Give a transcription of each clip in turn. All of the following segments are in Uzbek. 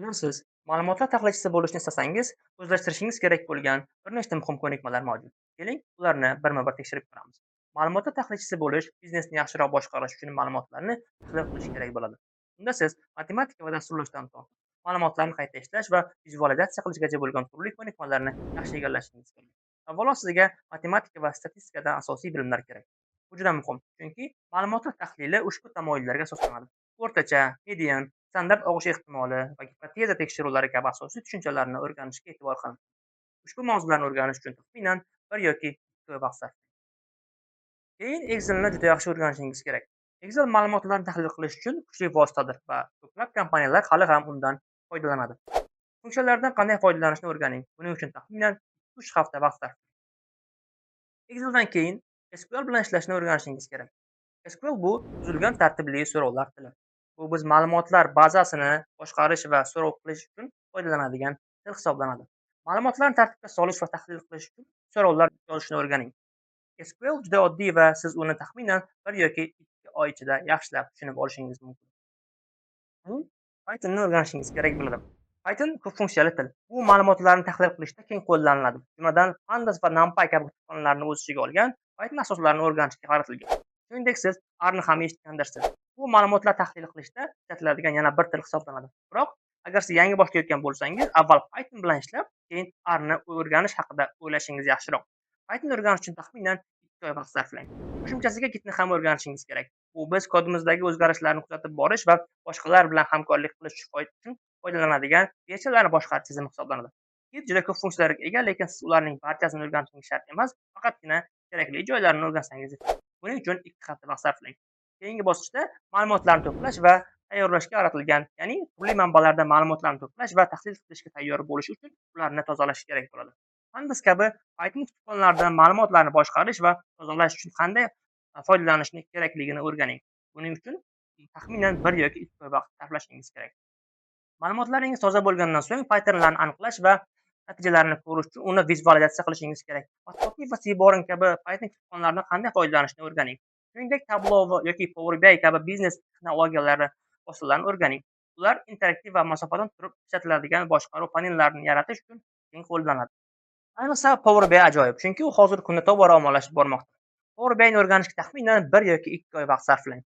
Agar siz ma'lumotlar tahlilchisi bo'lishni istasangiz, o'zlashtirishingiz kerak bo'lgan bir nechta muhim ko'nikmalar mavjud. Keling, ularni birma-bir tekshirib ko'ramiz. Ma'lumotlar tahlilchisi bo'lish, biznesni yaxshiroq boshqarish uchun ma'lumotlarni tahlil qilish kerak bo'ladi. Unda siz matematika va dasturlashdan tortib, ma'lumotlarni qayta ishlash va vizualizatsiya qilishgacha bo'lgan turli ko'nikmalarni yaxshi egallashingiz kerak. Avvalo sizga matematika va statistikadan asosiy bilimlar kerak. Bu juda muhim, chunki ma'lumotlar tahlili ushbu tamoyillarga asoslanadi. O'rtacha, median, standart og'ish ehtimoli va gipoteza tekshiruvlari kabi asosiy tushunchalarni o'rganishga e'tibor qiling. Ushbu mavzularni o'rganish uchun taxminan 1 yoki 2 oy vaqt sarflang. Keyin Excelni juda yaxshi o'rganishingiz kerak. Excel ma'lumotlarni tahlil qilish uchun kuchli vositadir va ko'plab kompaniyalar hali ham undan foydalanadi. Funksiyalardan qanday foydalanishni o'rganing. Buning uchun taxminan 3 hafta vaqt sarflang. Exceldan keyin SQL bilan ishlashni o'rganishingiz kerak. SQL bu tuzilgan tartibli so'rovlar tili. Bu biz ma'lumotlar bazasini boshqarish va so'rov qilish uchun foydalanadigan til hisoblanadi. Ma'lumotlarni tartibga solish va tahlil qilish uchun so'rovlar yozishni o'rganing. SQL juda oddiy va siz uni taxminan 1 yoki 2 oy ichida yaxshilab tushunib olishingiz mumkin. Pythonni o'rganishingiz kerak bo'ladi. Python ko'p funksiyali til. Bu ma'lumotlarni tahlil qilishda keng qo'llaniladi. Jumladan, Pandas va NumPy kabi kutubxonalarni o'z ichiga olgan Python asoslarini o'rganishga qaratilgan. Shuningdek, siz Rni ham eshitgandirsiz. Bu ma'lumotlar tahlil qilishda ishlatiladigan yana bir til hisoblanadi. Biroq, agar siz yangi boshlayotgan bo'lsangiz, avval Python bilan ishlab, keyin Rni o'rganish haqida o'ylashingiz yaxshiroq. Python o'rganish uchun taxminan 2 oy vaqt sarflang. Qo'shimchasiga Gitni ham o'rganishingiz kerak. Bu biz kodimizdagi o'zgarishlarni kuzatib borish va boshqalar bilan hamkorlik qilish uchun foydalanadigan versiyalarni boshqarish tizimi hisoblanadi. Git juda ko'p funksiyalarga ega, lekin siz ularning barchasini o'rganishingiz shart emas, faqatgina kerakli joylarini o'rgansangiz yetadi. Buning uchun 2 hafta vaqt sarflang. Keyingi bosqichda ma'lumotlarni to'plash va tayyorlashga qaratilgan, ya'ni turli manbalardan ma'lumotlarni to'plash va tahlil qilishga tayyor bo'lish uchun ularni tozalash kerak bo'ladi. Pandas kabi Python kutubxonalaridan ma'lumotlarni boshqarish va tozalash uchun qanday foydalanishni kerakligini o'rganing. Buning uchun taxminan 1 yoki 2 oy vaqt sarflashingiz kerak. Ma'lumotlaringiz toza bo'lgandan so'ng patternlarni aniqlash va natijalarini ko'rish uchun uni vizualizatsiya qilishingiz kerak. Matplotlib va Seaborn kabi Python kutubxonalaridan qanday foydalanishni o'rganing. Shuningdek, Tableau yoki Power BI kabi biznes texnologiyalari vositalarini o'rganing. Ular interaktiv va masofadan turib ishlatiladigan boshqaruv panellarini yaratish uchun keng qo'llaniladi. Ayniqsa Power BI ajoyib, chunki u hozirgi kunda tobora ommalashib bormoqda. Power BIni o'rganishga taxminan 1 yoki 2 oy vaqt sarflang.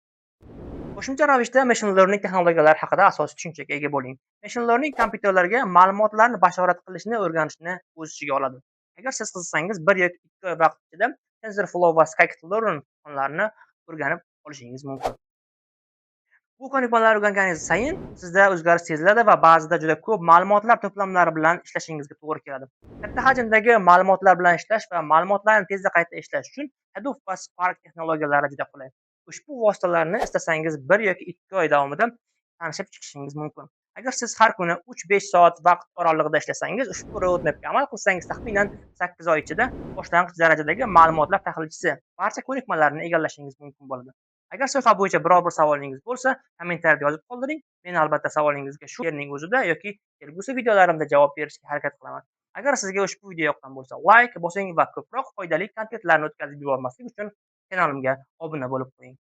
Qo'shimcha ravishda machine learning texnologiyalari haqida asosiy tushunchaga ega bo'ling. Machine learning kompyuterlarga ma'lumotlarni bashorat qilishni o'rganishni o'z ichiga oladi. Agar siz qiziqsangiz, 1 yoki 2 oy vaqt ichida TensorFlow va Scikit-learn kutubxonalarini o'rganib olishingiz mumkin. Bu ko'nikmalarni o'rganganingiz sayin sizda o'zgarish seziladi va ba'zida juda ko'p ma'lumotlar to'plamlari bilan ishlashingizga to'g'ri keladi. Katta hajmdagi ma'lumotlar bilan ishlash va ma'lumotlarni tezda qayta ishlash uchun Hadoop va Spark texnologiyalari juda qulay. Ushbu vositalarni istasangiz 1 yoki 2 oy davomida tanishib chiqishingiz mumkin. Agar siz har kuni 3-5 soat vaqt oralig'ida ishlasangiz, ushbu roadmapga amal qilsangiz, taxminan 8 oy ichida boshlang'ich darajadagi ma'lumotlar tahlilchisi barcha ko'nikmalarni egallashingiz mumkin bo'ladi. Agar soha bo'yicha biror bir savolingiz bo'lsa, kommentariyada yozib qoldiring. Men albatta savolingizga shu yerning o'zida yoki kelgusi videolarimda javob berishga harakat qilaman. Agar sizga ushbu video yoqqan bo'lsa, like bosing va ko'proq foydali kontentlarni o'tkazib yubormaslik uchun kanalimga obuna bo'lib qo'ying.